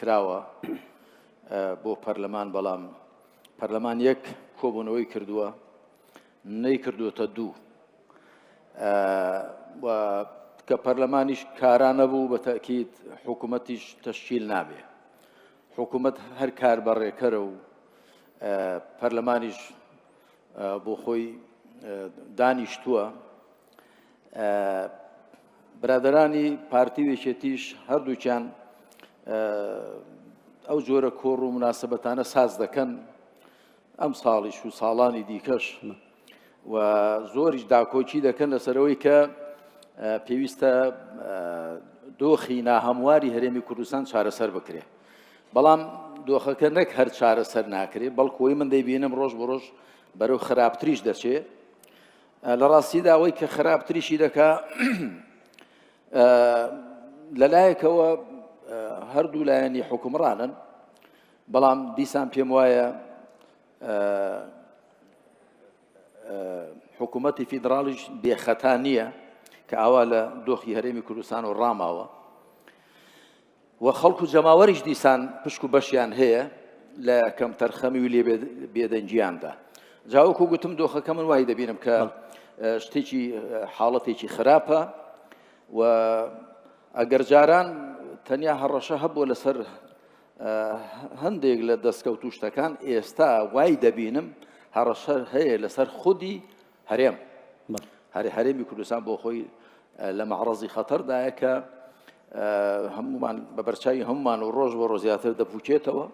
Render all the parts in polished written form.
کراوە بۆ پەرلەمان بەڵام پەرلەمان یەک کۆبوونەوەی کردووە نەیکردووەتە دوو و کە پەرلەمانیش کارا نەبوو بە تەئکید حکوومەتیش تەشکیل نابێ. حکوومەت هەر کار بەڕێکەرە و پەرلەمانیش بۆ خۆی دانیشتووە. برادەرانی پارتی و یەکێتیش هەردووکیان ئەو جۆرە کۆڕ و مناسبەتانە ساز دەکەن ئەم ساڵیش و ساڵانی دیکەش و زۆریش داکۆکی دەکەن لەسەرەوەی کە پێویستە دۆخی ناهەمواری هەرێمی کوردستان چارەسەر بکرێ بەڵام دۆخەکە نەک هەر چارەسەر ناکرێ بەڵکوی من دەیبینم ڕۆژ بە ڕۆژ بەرەو خراپتریش دەچێ لە ڕاستیدا ئەوەی کە خراپتریشی دەکا لەلایەکەوە هەردوو لایەنی حکومڕانن بەڵام دیسان پێم وایە حکوومەتی فیدراڵیش بێخەتا نییە کە ئاوا لە دۆخی هەرێمی کوردستان و ڕاماوە و خەڵک و جەماوەریش دیسان پشک و بەشیان هەیە لە کەمتەرخەمی و لێ بێدەنگیاندا جاوەکو گوتم دۆخەکە من وای دەبینم کە شتێکی حاڵەتێکی خراپە و ئەگەر جاران تەنیا هەڕەشە هەبووە لەسەر هەندێک لە دەستکەوت و شتەکان ئێستا وای دەبینم هەڕەشە هەیە لەسەر خودی هەرێم هەر هەرێمی کوردستان بۆ خۆی لە معرەزی خەتەردایە کە هەمومان بە بەرچوی هەمومان و ڕۆژ بۆ ڕۆژ زیاتر دەپوکێتەوە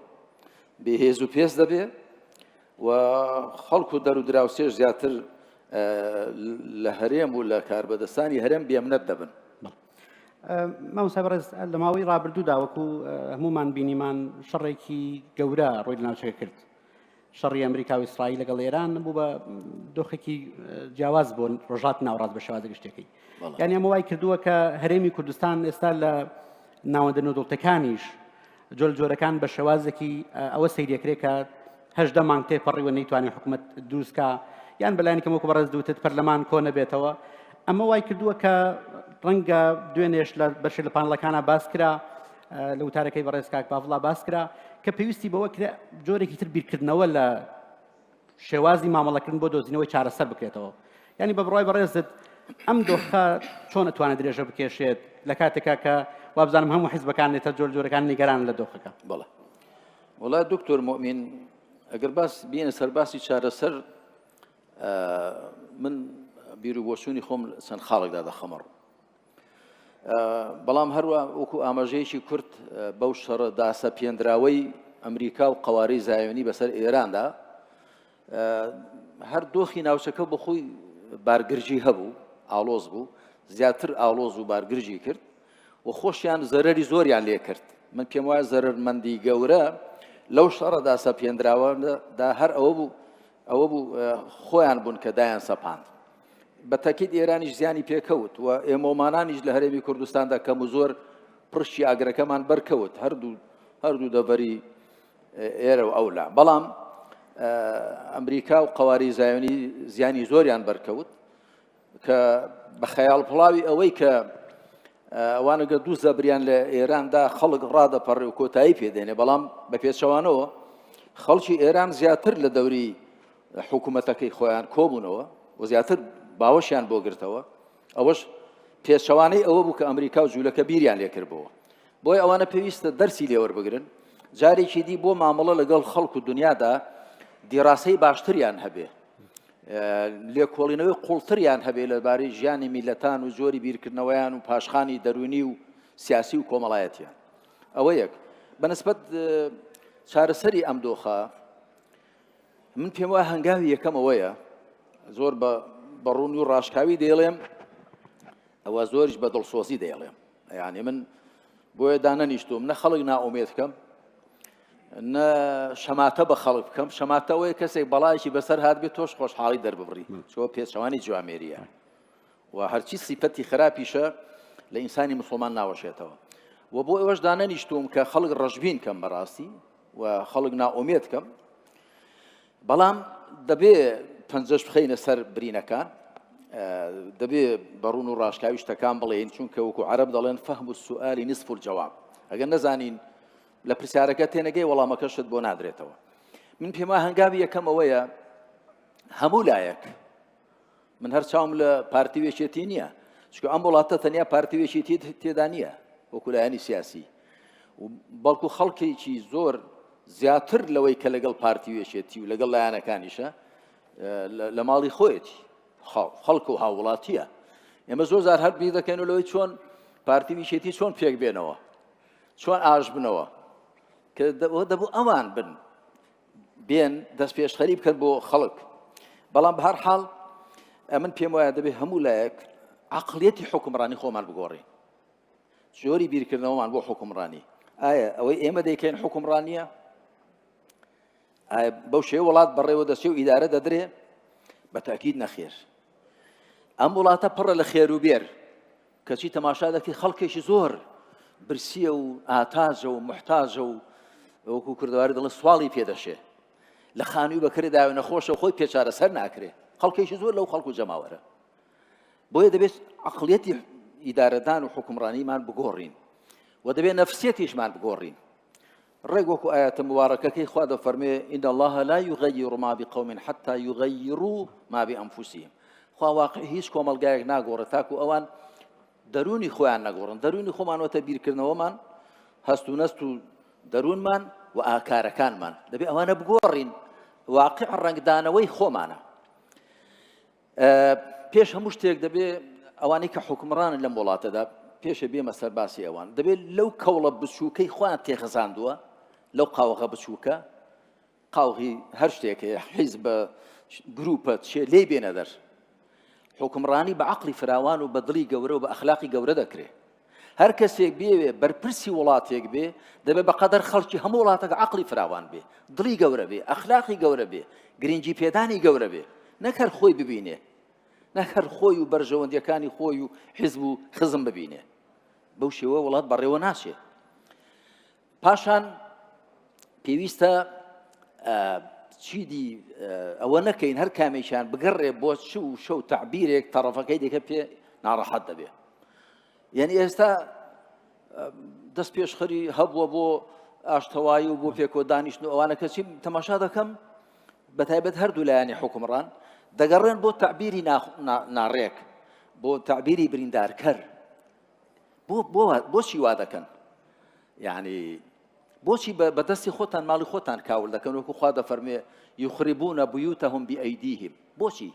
بێهێز و پێست دەبێ و خەڵک و دەر و دراوسێش زیاتر لە هەرێم و لە کاربەدەستانی هەرێم بێمنەت دەبن. مامۆستا بەڕێز لە ماوەی ڕابردوودا وەکو هەمومان بینیمان شەڕێکی گەورە ڕووی لە ناوچەکە کرد شەڕی ئەمریکا و ئیسرائیل لەگەڵ ئێران بوو بە دۆخێکی جیاواز بۆ ڕۆژات ناوڕاست بە شێوازە گشتەکەی یعنی ئەمە وای کردووە کە هەرێمی کوردستان ئێستا لە ناوەندە نۆدڵتەکانیش جۆل جۆرەکان بە شێوازێکی ئەوە سەیرەکرێ کە هەدە مانگ تێپەڕیوە نەیتوانێت حکوومەت دروستکە یان بەلایانی کەم وەکو بەڕێز دوتت پەرلەمان کۆ نەبێتەوە ئەمە وای کردووە کە ڕەنگە دوێنێش لە بەشێک لە پانڵەکانە باس کرا لە وتارەکەی بەڕێز کاک پاڤڵا باس کرا کە پێویستی بەوە کرا جۆرێکی تر بیرکردنەوە لە شێوازی مامەڵەکردن بۆ دۆزینەوەی چارەسەر بکرێتەوە یعنی بە بڕای بەڕێزت ئەم دۆخە چۆن ئەتوانێت درێژە بکێشێت لە کاتێکا کە وابزانم هەموو حیزبەکان نێتە جۆر جۆرەکان نیگەران لە دۆخەکە بەڵێ وڵا دکتۆر مؤمن ئەگەر باس بینە سەر باسی چارەسەر من بیر و بۆچوونی خۆم چەند خاڵێکدا دەخەمە ڕوو بەڵام هەروە وەکو ئاماژەیەکی کورت بەو شەڕە داسەپێندراوەی ئەمریکا و قوارەی زایۆنی بەسەر ئێراندا هەر دۆخی ناوچەکە بۆ خۆی بارگرژی هەبوو ئاڵۆز بوو زیاتر ئاڵۆز و بارگرژی کرد و خۆشیان زەرەری زۆریان لێ کرد من پێم وایە زەرەرمەندی گەورە لەو شەڕەدا سەپێندراوە دا هەر ئەوە بوو ئەوە بوو خۆیان بوون کە دایان سەپاند بە تەکید ئێرانیش زیانی پێکەوت و ئێمەمانانیش لە هەرێمی کوردستاندا کەم و زۆر پرشی ئاگرەکەمان بەرکەوت هەردوو هەردوو دەڤەری ئێرە و ئەولا بەڵام ئەمریکا و قواری زایۆنی زیانی زۆریان بەرکەوت کە بە خەیاڵ پڵاوی ئەوەی کە ئەوانەگە دوو زەبریان لە ئێراندا خەڵک ڕادەپەڕێ و کۆتایی پێدێنێ بەڵام بە پێچەوانەوە خەڵکی ئێران زیاتر لە دەوری حکوومەتەکەی خۆیان کۆبوونەوە و زیاتر باوەشیان بۆ گرتەوە ئەوەش پێچەوانەی ئەوە بوو کە ئەمریکا و جوولەکە بیریان لێکردبەوە بۆی ئەوانە پێویستە دەرسی لێوەربگرن جارێکی دی بۆ مامەڵە لەگەڵ خەڵک و دنیادا دیڕاسەی باشتریان هەبێ لێکۆڵینەوەی قوڵتریان هەبێ لەبارەی ژیانی میلەتان و جۆری بیرکردنەوەیان و پاشخانی دەروونی و سیاسی و کۆمەڵایەتیان ئەوە یەک بەنسبەت چارەسەری ئەم دۆخە من پێم وایە هەنگاوی یەکەم ئەوەیە زۆر بە بەڕوون و ڕاشکاوی دەیڵێم ئەوە زۆریش بە دڵسۆزی دەیڵێم یعنی من بۆیە دانەنیشتوم نە خەڵک نائومێد کەم نە شەماتە بە خەڵک بکەم شەماتە ئەوەیە کەسێک بەڵایەکی بەسەر هات بێت تۆش خۆشحاڵی دەرببڕی چۆ پێچەوانی جوامێریە و هەرچی سیفەتی خراپیشە لە ئینسانی مسلمان ناوەشێتەوە و بۆ ئەوەش دانەنیشتوم کە خەڵک ڕەشبین کەم بەڕاستی و خەڵک نائومێد کەم بەڵام دەبێ پەنجەش بخەینە سەر برینەکان دەبێ بەڕون و ڕاشکاوی شتەکان بڵێین چونکە وەکو عەرەب دەڵێن فهم السؤال نصف الجواب ئەگەر نەزانین. لە پرسیارەکە تێنەگەی وەڵامەکەشت بۆ نادرێتەوە. من پێم وایە هەنگاوی یەکەم ئەوەیە هەموو لایەک، من هەر چاوم لە پارتی و یەکێتی نییە، چونکە ئەم وڵاتە تەنیا پارتی و یەکێتی تێدا نییە وەکو لایەنی سیاسی، بەڵکو خەڵکێکی زۆر زیاتر لەوەی کە لەگەڵ پارتی و یەکێتی و لەگەڵ لایەنەکانیشە لە ماڵی خۆیەتی، خەڵک و هاووڵاتیە. ئێمە زۆر جار هەر بیر دەکەین لەوەی چۆن پارتی و یەکێتی چۆن پێک بێنەوە، چۆن ئاش بنەوە، کە دەبوو ئەوان بن بێن دەست پێشخەری بکەن بۆ خەڵک. بەڵام بە هەر حاڵ ئەمن پێم وایە دەبێت هەموو لایەک عقلیەتی حکومڕانی خۆمان بگۆڕین، جۆری بیرکردنەوەمان بۆ حکومڕانی. ئایا ئەوەی ئێمە دەیکەین حکومڕانیە؟ ئایا بەو شێوە وڵات بەڕێوە دەچێ و ئیدارە دەدرێ؟ بە تاکید نەخێر. ئەم وڵاتە پڕە لە خێر و بێر، کەچی تەماشا دەکەی خەڵکێکی زۆر برسیە و ئاتاجە و محتاجە و وەکو کوردەواری دەڵێن سواڵی پێدەشێ، لە خانووی بەکرێ داوێ نەخۆشە خۆی پێچارەسەر ناکرێ. خەڵکێکی زۆر لەو خەڵک و جەماوەرە. بۆیە دەبێت عقلیەتی ئیدارەدان و حکومڕانیمان بگۆڕین و دەبێت نەفسیەتیشمان بگۆڕین. ڕێک وەکو ئاەتە مبارەکەکەی خوا دەفەرمێ إن الله لا يغير ما بقوم حتى يغيروا ما بأنفسهم. خوا واقع هیچ کۆمەڵگایەک ناگۆڕێت تاکو ئەوان دەرونی خۆیان نەگۆڕن. دەرونی خۆمان وەتە بیرکردنەوەمان، هەست و نەست و دەروونمان و ئاکارەکانمان دەبێت ئەوانە بگۆڕین. واقع ڕەنگدانەوەی خۆمانە. پێش هەموو شتێک دەبێ ئەوانەی کە حکومڕانن لەم وڵاتەدا، پێشە بێمە سەرباسی ئەوان، دەبێت لەو کەوڵە بچووکەی خۆیان تێخزاندووە، لەو قاوغە بچووکە، قاوغی هەر شتێک هەیە، حیزب بە گروپە چێ لێی بێنە دەر. حکومڕانی بە عەقڵی فراوان و بە دڵی گەورە و بە ئەخلاقی گەورە دەکرێ. هەر کەسێک بێوێ بەرپرسی وڵاتێک بێ، دەبێ بە قەدەر خەڵکی هەموو وڵاتەکە عەقڵی فراوان بێ، دڵی گەورە بێ، ئەخلاقی گەورە بێ، گرنگی پێدانی گەورە بێ، نەک هەر خۆی ببینێ، نەک هەر خۆی و بەرژەوەندیەکانی خۆی و حیزب و خزم ببینێ. بەو شێوە وڵات بەڕێوە ناچێ. پاشان پێویستە چیدی ئەوە نەکەین هەر کامێکیان بگەڕێ بۆ چ و شەو تعبیرێک تەڕەفەکەی دیکە پێ ناڕەحەت دەبێ. یعنی ئێستا دەست پێشخەری هەبووە بۆ ئاشتەوایی و بۆ پێکۆ دانیشتن و ئەوانە، کەچی تەماشا دەکەم بە تایبەت هەردوو لایەنی حکومڕان دەگەڕێن بۆ تعبیری ناڕێک، بۆ تعبیری بریندارکەر. بۆچی وا دەکەن؟ یعنی بۆچی بە دەستی خۆتان ماڵی خۆتان کاول دەکەن؟ وەکو خوا دەفەرمێ یخربون بیوتهم بأیدیهم. بۆچی؟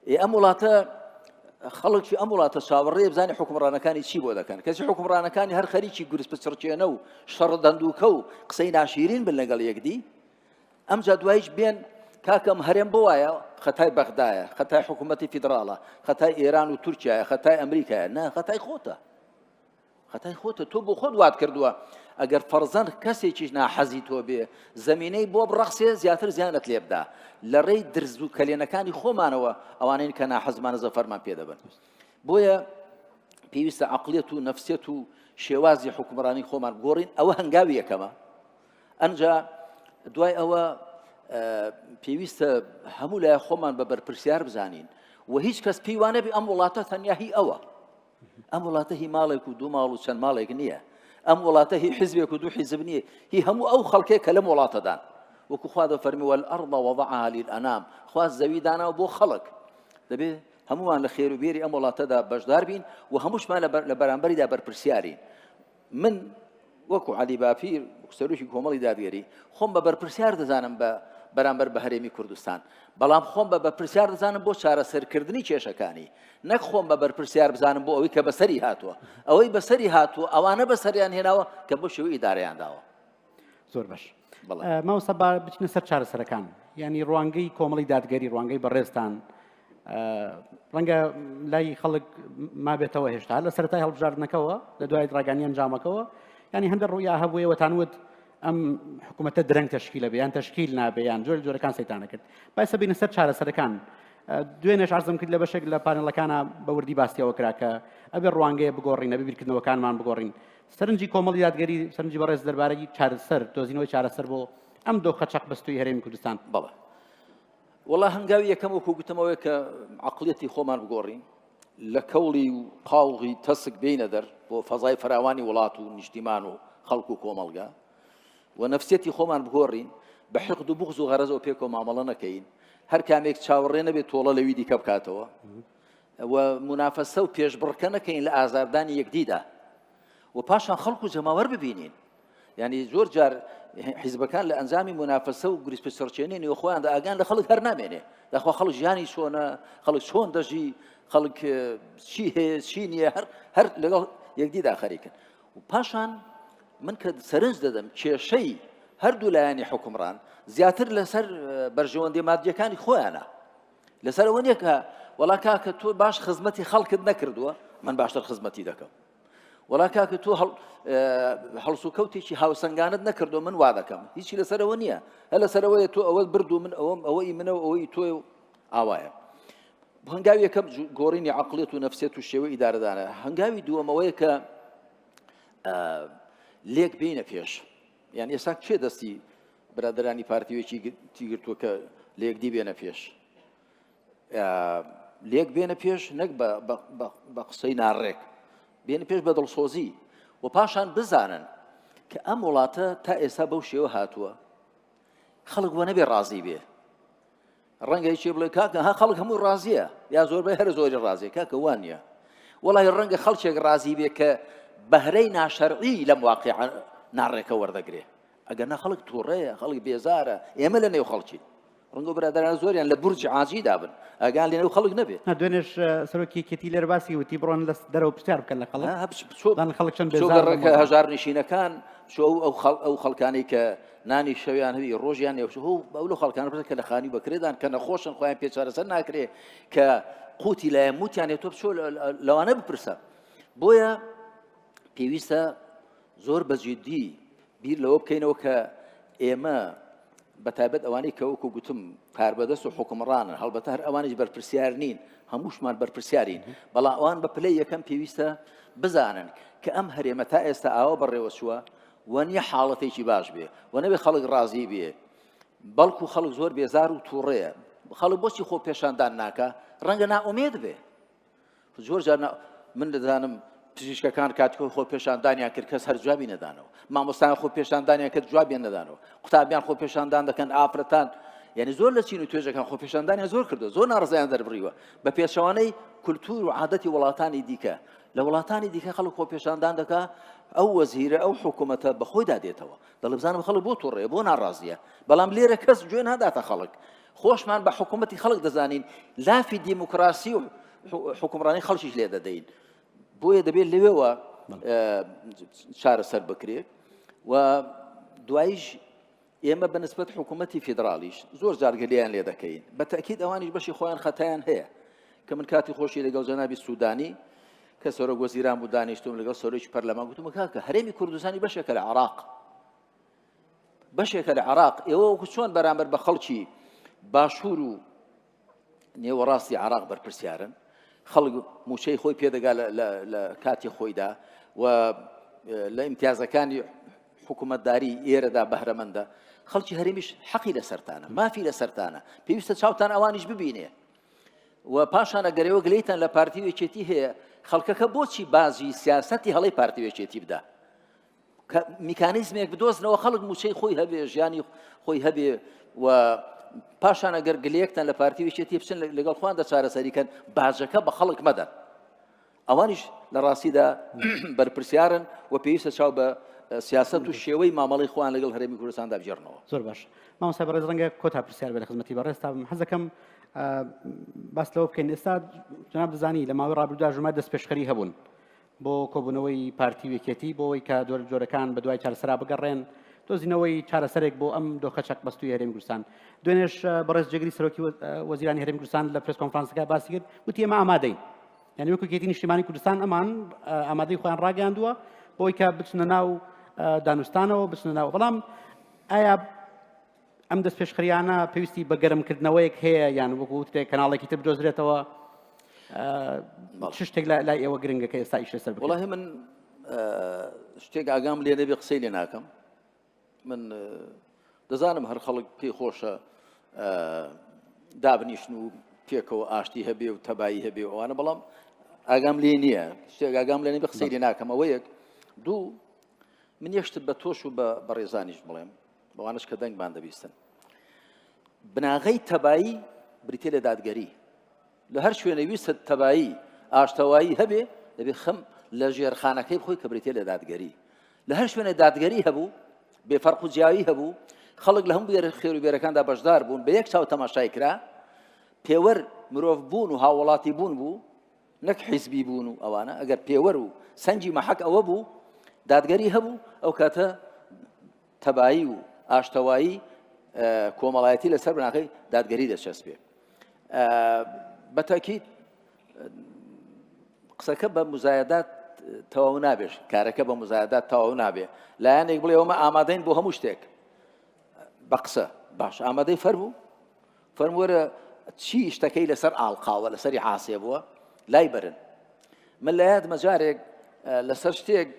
ئێ ئەم وڵاتە خەڵکی ئەم وڵاتە چاوەڕێ بزانانی حکومڕانەکانی چی بۆ دەکەن، کەسی حکومڕانەکانی هەر خەریکی گورز پچڕکێنە و شەڕ دەندوکە و قسەی ناشیرین بن لەگەڵ یەکدی. ئەمجا دوایش بێن کاکەم هەرێم بۆ وایە، خەتای بەغدایە، خەتای حکوومەتی فیدراڵە، خەتای ئێران و تورکیایە، خەتای ئەمریکایە. نا، خەتای خۆتە، خەتای خۆتە، تۆ بۆ خۆت وات کردووە. ئەگەر فەرزەن کەسێکیش ناحەزی تۆ بێ، زەمینەی بۆ بڕەخسێ زیاتر زیانت لێ بدا. لە ڕێی درز و کەلێنەکانی خۆمانەوە ئەوانەین کە ناحەزمانە زەفەرمان پێدەبن. بۆیە پێویستە عقلیەت و نەفسیەت و شێوازی حکومڕانی خۆمان بگۆڕین. ئەوە هەنگاوی یەکەمە. ئەنجا دوای ئەوە پێویستە هەموو لای خۆمان بە بەرپرسیار بزانین و هیچ کەس پێی وانەبی ئەم وڵاتە تەنیا هی ئەوە. ئەم وڵاتە هی ماڵێک و دوو ماڵ و چەند ماڵێک نییە. ئەم وڵاتە هی حیزبێک و دوو حیزب نییە، هی هەموو ئەو خەڵکێک کە لەم وڵاتەدان. وەکو خوا دەفەرمی والأرض وضعها للأنام، خوا زەوی داناوە بۆ خەڵک. دەبێ هەمومان لە خێر و بێری ئەم وڵاتەدا بەشدار بین و هەمووشمان لە بەرامبەریدا بەرپرسیارین. من وەکو عەلی باپیر سەرۆکی کۆمەڵی دادگەری خۆم بە بەرپرسیار دەزانم بە بەرامبەر بە هەرێمی کوردستان، بەڵام خۆم بە بەرپرسیار دەزانم بۆ چارەسەرکردنی کێشەکانی، نەک خۆم بە بەرپرسیار بزانم بۆ ئەوەی کە بەسەری هاتووە. ئەوەی بەسەری هاتووە ئەوانە بەسەریان هێناوە کە بۆ شێوەی ئیدارەیان داوە. زۆر باش مامۆستا، با بچینە سەر چارەسەرەکان. یعنی ڕوانگەی کۆمەڵی دادگەری، ڕوانگەی بەڕێزتان، ڕەنگە لای خەڵک مابێتەوە هێشتا لە سەرەتای هەڵبژاردنەکەوە لە دوای ڕاگانی ئەنجامەکەوە، ینی هەندە ڕوویا هەبووەوەتان وت ئەم حکوومەتە درەنگ تەشکیلە بێ یان تەشکیل نابێ یان جۆر جۆرەکان سەیتانە کرد. باسە بینە سەر چارەسەرەکان. دوێنێش عرضم کرد لە بەشێک لە پانێڵەکانە بە وردی باستیەوە کرا کە ئەبێ ڕوانگەیە بگۆڕین، ئەبێ بیرکردنەوەکانمان بگۆڕین. سەرنجی کۆمەڵی دادگەری، سەرنجی بەڕێز دەربارەی چارەسەر، دۆزینەوەی چارەسەر بۆ ئەم دۆخە چەقبەستووی هەرێمی کوردستان. بەڵێ وەڵا هەنگاوی یەکەم وەکو گوتم ئەوەیە کە عەقڵیەتی خۆمان بگۆڕین، لە کەوڵی و قاوغی تەسک بینە دەر بۆ فەزای فراوانی وڵات و نیشتیمان و خەڵک و کۆمەڵگە. و نەفسیەتی خۆمان بگۆڕین، بە حقد و بوغز و غەرەزەوە پێکەوە مامەڵە نەکەین، هەر کامێک چاوەڕێ نەبێت تۆڵە لەوی دیکە بکاتەوە و مونافەسە و پێشبڕکە نەکەین لە ئازاردانی یەکدیدا و پاشان خەڵک و جەماوەر ببینین. یعنی زۆر جار حیزبەکان لە ئەنجامی مونافەسە و گریسپچڕچێنی نێوخۆیاندا ئاگان لە خەڵک هەر نامێنێ. داخوا خەڵک ژیانی چۆنە، خەڵک چۆن دەژی، خەڵک چی هەیە چی نییە، هەر هەر لەگەڵ یەکدیدا خەریکن. و پاشان من کە سەرنج دەدەم کێشەی هەردوو لایەنی حکومڕان زیاتر لەسەر بەرژەوەندی مادیەکانی خۆیانە لەسەر ئەوە نییە کە وەڵا کاکە تۆ باش خزمەتی خەڵکت نەکردووە من باشتر خزمەتی دەکەم وەڵا کاکە تۆ هەڵسوکەوتێکی هاوسەنگانت نەکردو من وا دەکەم هیچی لەسەرەوە نییە هە لەسەرەوەیە تۆ ئەوە بردو من ئەوەم ئەوەی منەوە ئەوەی تۆ ئاوایە هەنگاوی یەکەم گۆڕینی عقلیت و نفسێت و شێوە ئیدارەدانە هەنگاوی دووەمەوەیە کە لێک بینە پێش یان ئێستا کێ دەستی برادرانی پارتیوێکی تیگرتووە کە لێکدی بێنە پێش لێک بێنە پێش نەک بە قسەی ناڕێک بێنە پێش بە دڵسۆزی و پاشان بزانن کە ئەم وڵاتە تا ئێستا بەو شێوە هاتووە خەڵک وە نەبێ ڕازی بێ ڕەنگە یەکێ بڵێ کاکە ها خەڵک هەموو ڕازیە یا زۆربەی هەرە زۆری ڕازیە کاکە وان نییە وەڵی ڕەنگە خەڵکێک ڕازی بێ کە بەهرەی ناشەرعی لەم واقع ناڕێکە وەردەگرێ ئەگەر نە خەڵک تووڕەیە خەڵک بێزارە ئێمە لە نێو خەڵکی ڕەنگە برادران زۆریان لە بورج عاجیدا بن ئەگان لە نێو خەڵک نەبێت دوێنێش سەرۆکی یەکێتی لێرە باسی وتی بڕۆن لە دەرەوە پرسیار بکەن لە خەڵک خەڵک چەند بێزارە هەژار نشینەکان چۆ ئەو خەڵ ئەو خەڵکانەی کە نانی شەویان هەبی ڕۆژیان نێوچ هو ئەو لەو خەڵکانە بپرسە کە لە خانی بەکرێدان کە نەخۆشن خۆیان پێ چارەسەر ناکرێ کە قوتی لایە موتیان هەیە تۆ بچۆ لەوانە بپرسە بۆیە پێویستە زۆر بە جدی بیر لەوە بکەینەوە کە ئێمە بە تایبەت ئەوانەی کە وەکو گوتم کاربەدەست و حکومڕانن هەڵبەتە هەر ئەوانیش بەرپرسیار نین هەمووشمان بەرپرسیارین بەڵام ئەوان بە پلەی یەکەم پێویستە بزانن کە ئەم هەرێمە تا ئێستا ئاوا بەڕێوەچووە وە نیە حاڵەتێکی باش بێ وە نەبێ خەڵک ڕازی بێ بەڵکو خەڵک زۆر بێزار و تووڕەیە خەڵک بۆچی خۆ پێشاندان ناکە ڕەنگە نائومێد بێ زۆر جار من دەزانم پزیشکەکان کاتێک خۆ پێشاندانیان کرد کەس هەر جوابی نەدانەوە مامۆستایان خۆ پێشاندانیان کرد جوابیان نەدانەوە قوتابیان خۆ پێشاندان دەکەن ئافرەتان یعنی زۆر لە چین و توێژەکان خۆ پێشاندانیان زۆر کردو زۆر ناڕزیان دەربڕیوە بە پێچەوانەی کولتور و عادەتی وڵاتانی دیکە لە وڵاتانی دیکە خەڵک خۆپێشاندان دەکا ئەو وەزیرە ئەو حکوومەتە بەخۆیدا دێتەوە دەڵێ بزانم خەڵک بۆ توڕەیە بۆ ناڕازیە بەڵام لێرە کەس گوێ ناداتە خەڵک خۆشمان بە حکوومەتی خەڵک دەزانین لافی دیموکراسی و حکومڕانی خەڵکیش لێ دەدەین بۆیە دەبێت لەوێوە چارەسەر بکرێت و دوایش ئێمە بە نسبەت حکوومەتی فیدراڵیش زۆر جار گلەیان لێ دەکەین، بە تەئکید ئەوانیش بەشی خۆیان خەتایان هەیە، کە من کاتی خۆشی لەگەڵ جەنابی سوودانی کە سەرۆک وەزیران بوو دانیشتوم لەگەڵ سەرۆکی پەرلەمان گوتم کاکە هەرێمی کوردستانی بەشێکە لە عراق بەشێکە لە عراق ئێوە وەکو چۆن بەرامبەر بە خەڵکی باشوور و نێوەڕاستی عراق بەرپرسیارن خەڵک موچەی خۆی پێدەگا لە کاتی خۆیدا و لە ئیمتیازەکانی حکوومەتداری ئێرەدا بەهرەمەندە خەڵکی هەرێمیش حەقی لەسەرتانە مافی لەسەرتانە پێویستە چاوتان ئەوانیش ببینێ و پاشان ئەگەرەوە گلەیتان لە پارتی و یەکێتی هەیە خەڵکەکە بۆچی بازی سیاسەتی هەڵەی پارتی و یەکێتی بدا کە میکانیزمێک بدۆزنەوە خەڵک موچەی خۆی هەبێ ژیانی خۆی هەبێ و پاشان ئەگەر گلەیەکتان لە پارتی و یەکێتی بچن لەگەڵ خۆیان دە چارەسەری کەن باجەکە بە خەڵک مەدەن ئەوانیش لە ڕاستیدا بەرپرسیارن و پێویستە چاو بە سیاست و شێوەی مامەڵی خۆیان لەگەڵ هەرێمی کوردستاندا بگێڕنەوە. زۆر باش مامۆستا بەڕێز ڕەنگە کۆتا پرسیار بێ لە خزمەتی بەڕێز تا بم حەزەکەم باس لەوە بکەین ئێستا جناب دەزانی لە ماوەی ڕابردوودا ژمارە دەستپێشخەری هەبوون بۆ کۆبوونەوەی پارتی و یەکێتی بۆ ئەوەی کە جۆر جۆرەکان بە دوای چارەسەرا بگەڕێن دۆزینەوەی چارەسەرێک بۆ ئەم دۆخە چەقبەستووی هەرێمی کوردستان دوێنێش بەڕێز جێگری سەرۆکی وەزیرانی هەرێمی کوردستان لە پرێس کۆنفرانسەکە باسی کرد وتی ئێمە ئامادەین یعنی وەکو یەکێتی نیشتیمانی کوردستان ئەمان ئامادەی خۆیان ڕاگەیاندووە بۆی کە بچنە ناو دانوستانەوە بچنە ناو بەڵام ئایا ئەم دەستپێشخەریانە پێویستی بە گەرمکردنەوەیەک هەیە یان وەکو وترێ کەناڵێکی تر بدۆزرێتەوە چ شتێک لای ئێوە گرنگە کە ئێستا ئیش لەسەر بکرێت؟ وەڵاهی من شتێک ئاگام لێ نەبێ قسەی لێ ناکەم من دەزانم هەر خەڵک پێی خۆشە دابنیشن و پێکەوە ئاشتی هەبێ و تەبایی هەبێ و ئەوانە بەڵام ئاگام لێ نییە شتێک ئاگام لێ نەبێ قسەی لێ ناکەم ئەوە یەک دوو. من یەک شت بە تۆش و بە بەڕێزانیش بڵێم بەوانش کە دەنگمان دەبیستن بناغەی تەبایی بریتە لە دادگەری لە هەر شوێنە ویستت تەبایی ئاشتەوایی هەبێ دەبێ خەم لە ژێرخانەکەی خۆی کە بریتە لە دادگەری لە هەر شوێنە دادگەری هەبوو بێ فەرق و جیایی هەبوو خەڵک لە هەموو بێرە خێر و بێرەکاندا بەشدار بوون بە یەک چاو تەماشای کرا پێوەر مرۆڤ بوون و هاوڵاتی بوون بوو نەک حیزبی بوون و ئەوانە ئەگەر پێوەر و سەنگی مەحەک ئەوە بوو دادگەری هەبوو ئەو کاتە تەبایی و ئاشتەوایی کۆمەڵایەتی لەسەر بناغەی دادگەری دەچەسپێ بەتەکیت قسەکە بە مزایدات تەواو نابێش کارەکە بە مزایدات تەواو نابێ لایەنێک بڵێ ئەومە ئامادەین بۆ هەموو شتێک بە قسە باش ئامادەی فەرموو فەرمووەرە چی شتەکەی لەسەر ئاڵقاوە لەسەری عاسێ بووە لای بەرن من لە یادمە جارێک لەسەر شتێک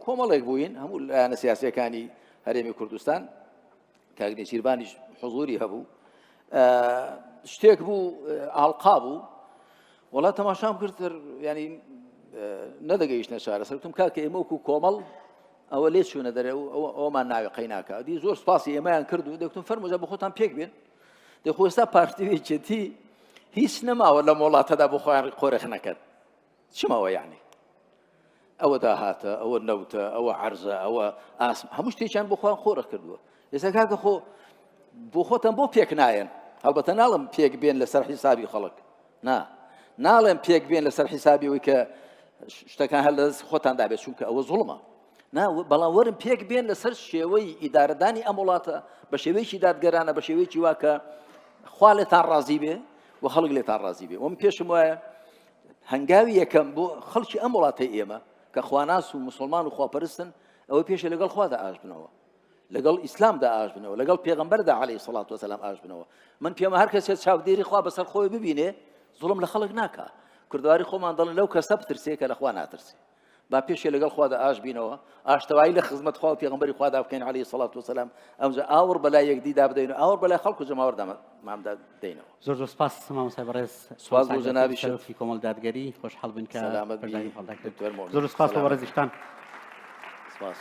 کۆمەڵێک بووین هەموو لایەنە سیاسەکانی هەرێمی کوردستان کاک نێچیرڤانیش حزوری هەبوو شتێک بوو ئاڵقا بوو وڵا تەماشام کرد ینی نەدەگەیشتە چارەسەرتم کاکە ئێمە وەکو کۆمەڵ ئەوە لێ چوونە دەرێ و ئەومان ناوێ قەیناکە دی زۆر سپاسی ئێمەیان کرد و دەکتم فەرموجا بە خۆتان پێک بێن دەخۆ ئێستا پارتی و یەکێتی هیچ نەماوە لەم وڵاتەدا بۆ خۆیان قۆرخ نەکەن چمەوە یعنی ئەوە داهاتە ئەوە نەوتە ئەوە عرزە ئەوە ئاسم هەموو شتێکیان بۆ خۆیان قۆرخ کردووە ئێستا کاکە خۆ بۆ خۆتان بۆ پێک نایەن هەڵبەتە ناڵم پێک بێن لەسەر حیسابی خەڵک نا ناڵێم پێک بێن لەسەر حیسابی ئەوەی کە شتەکان هەر لە دەست خۆتان دابێت چونکە ئەوە زوڵمە نا بەڵام وەرن پێک بێن لەسەر شێوەی ئیدارەدانی ئەم وڵاتە بە شێوەیەکی دادگەرانە بە شێوەیەکی وا کە خوا لێتان ڕازی بێ و خەڵک لێتان ڕازی بێ وم پێشم وایە هەنگاوی یەکەم بۆ خەڵکی ئەم وڵاتەی ئێمە کە خواناس و مسلمان و خواپەرستن ئەوە پێشە لەگەڵ خوادا ئاش بنەوە لەگەڵ ئیسلامدا ئاش بنەوە لەگەڵ پێغەمبەردا عەلەیهی سەڵات وەسەلام ئاش بنەوە من پێمە هەر کەسێ چاودێری خوا بەسەر خۆی ببینێ زوڵم لە خەڵک ناکا کوردواری خۆمان دەڵێن لەو کەسە بترسێ کە لە خوا ناترسێ با پێشێ لەگەڵ خوادا ئاش بینەوە ئاشتەوایی لە خزمەت خوا و پێغەمبەری خوادا بکەین عەلەیهی سەڵات وەسەلام ئەمجا ئاوڕ بەلای یەکدیدا بدەین و ئاوڕ بەلای خەڵک و جەماوەردا مامدا دەینەوە زۆر زۆر سپاس مامۆستای بەڕێز سپاس بۆ جەنابی سەرۆکی کۆمەڵ دادگەری خۆشحاڵ بووین کە سەلامەت بی بەشداری هەڵدا کرد دکتۆر مۆمن زۆر سپاس بۆ سەلامەت بەڕێزیشتان سپاس.